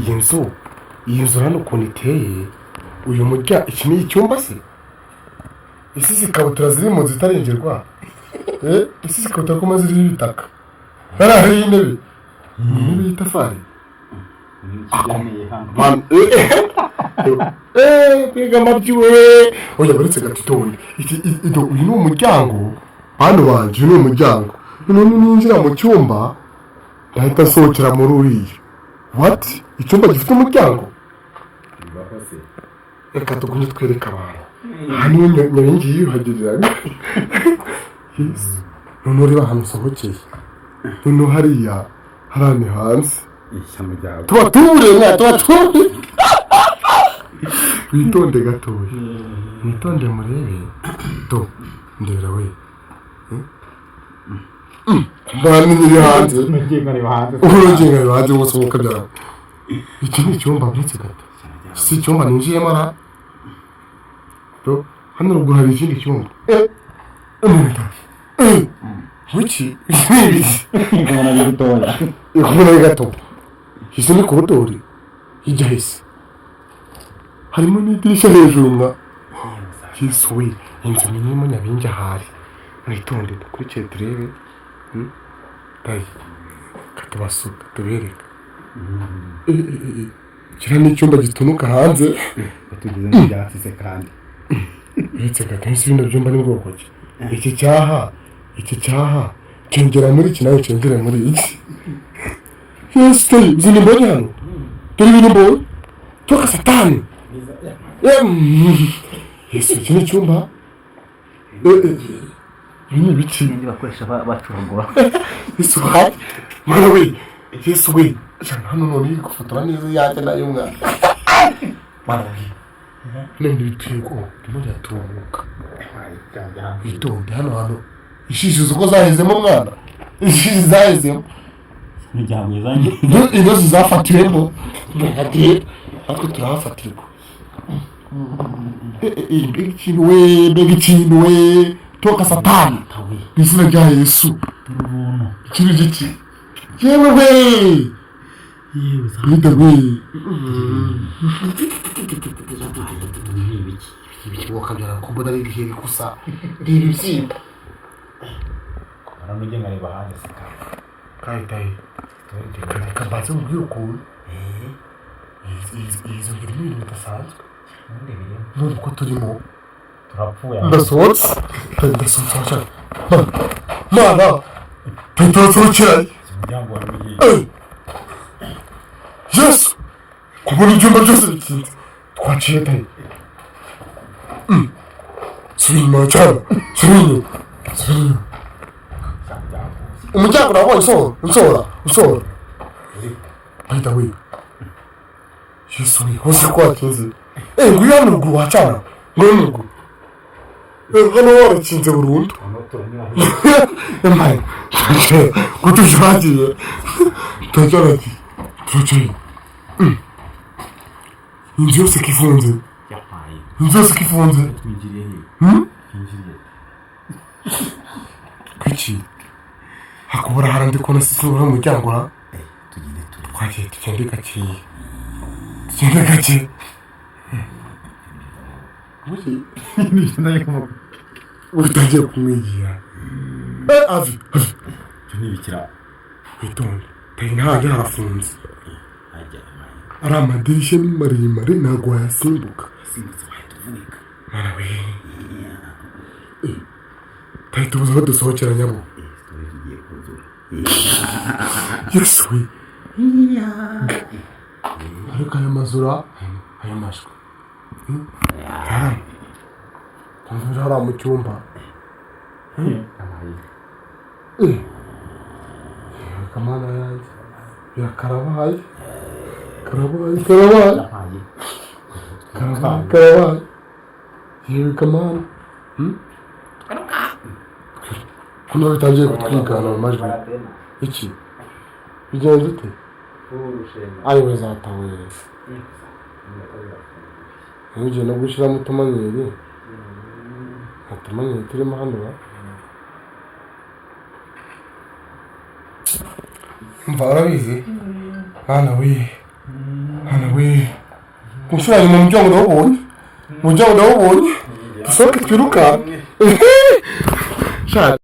Iyi nzu hano ukuntu iteye, uyu murya, iki ni icyumba se? Isi izi kabutura ziri mu nzu itarengerwa. Isi izi kabutura ko ziriho ibitaka, hariya hariho intebe, ni intebe y'itafari. Kiryamiye hano. Man, mbega amabyi we! Oya, uretse gato, itonde. Uyu ni umuryango, bantu banjye, uyu ni umuryango. Noneho ninjira mu cyumba, ndahita nsohokera muri uriya. What? Icyumba gifite umuryango? Bibaho se? Reka tugumye twereke abantu. Aha niho Nyabingi yiyuhagiriraga. Yesu! Noneho ureba ahantu usohokeye, noneho hariya hariya ni hanze. Ishyano ryawe. Tuba tubure mwa, tuba tubure. Witonde gatoya, mwitonde murebe. Do, ndebera we mbana nyiri hanze. Ngiye nkareba hanze. Ubu ngiye nkareba hanze bose nk'uko byaba. Iki ni icyumba, uretse gato, si icyumba ninjiyemo ra. Do, hano ruguru hari ikindi cyumba. Wiki Nkabona ari gutoya. Kubona ari gato. Izi ni koridori ijya hese, harimo n'idirishya hejuru mwa. Yesu we! Inzu minimo Nyabingi ahari. Mwitonde dukurikire turebe. Tayi katubasuka tubereka. Kiriya ni icyumba gitunuka hanze. Tugeze mu byatsi se kandi? Uretse gato, ese bino byumba ni bwoko ki? Iki cyaha, iki cyaha cyongera muri iki, nawe cyongera muri iki. Yesu! Tayi, uzi mbonye hano? Dore ibintu mbonye! Toka satani! Yesu! Iki ni icyumba. Ibi ni ibiki? N'indi bakoresha bacurangura. Yesu we! Mwana we! Yesu we! Jana hano none iri gufotora neza iyanjye nayo mwana. Mwana we, hano ibintu biteye ubwoba, birimo biratumuka. Witonde, hano hantu ishishi uzi ko zahezemo mwana, ishishi zahezemo. Imiryango izanye. Intozi zafatiwemo, natwe turahafatirwa. Mbega ikintu we! Mbega ikintu we! Toka satani mu izina rya Yesu! Ubuntu. Iki ni igiki? Yewe we! Yewe! Mbega we! Ni ibiki? Ibiki wakabyara ko mbona ari ibiheri gusa? Reba ibibyimba. Kubona nujye nkareba hanze se kandi? Kayitaye, reka mbanze mubwire ukuntu iyi nzu irimo ibintu bidasanzwe. Ubundi birimo. None ko turimo Turapfuye. Ndasohotse, ndasohotse cyane mana, turasohokeranye. Umuryango wari ugiye. Yesu! Kubona ibyumba byose bikinze, twaciye tayi. Subira inyuma cyane, subira inyuma, subira inyuma. Umuryango nawubonye. Usohora, usohora, usohora. By the way, Yesu we! Hose ko wakinze. Nguyu hano ruguru wacana, nguyu hano ruguru. Hano warakinze burundu. Hano turanyura he? Emaye ko tujyagiye, turacyaragiye, turacaye. Inzu yose ko ifunze? Yampaye. Inzu yose ko ifunze? Twinjiriye he? Hmm? Twinjiriye. Kuki hakubura hari andi kubona sisi uri umuryango ha? Tugende turi. Twagiye, tugende gake, tugende gake. Nibyo ndari kuvuga. Utangiye kumwigira. Avi, avi! Ibyo ni ibikira. Witonde tayi, ntabwo harafunze. Hajya yampaye. Ari amadirishya ni maremare, ntabwo wayasimbuka. Simbutse wahita uvunika. Mwana we! Tayi, tubuze aho dusohokera nyabo. Story igiye kuzura. Yesu we! Ariko aya mazura, aya majwi kumvira hariya mu cyumba. Yampaye. Yewe kamana yanjye, birakarabaye, karabaye, karabaye! Yampaye. Karabaye, karabaye! Yewe kamana! Kuno bitangiye kutwigana mu majwi. Iki bigenze ute? Ayiwe zatawe! Ntugiye no gushyiramo utumanyeri, nta tumanyeri turimo hano ba. Mva, urabizi mwana we. Hano we, ku nshuro ya nyuma, umuryango ndawubonye, umuryango ndawubonye, dusohoke twirukanke. Sha.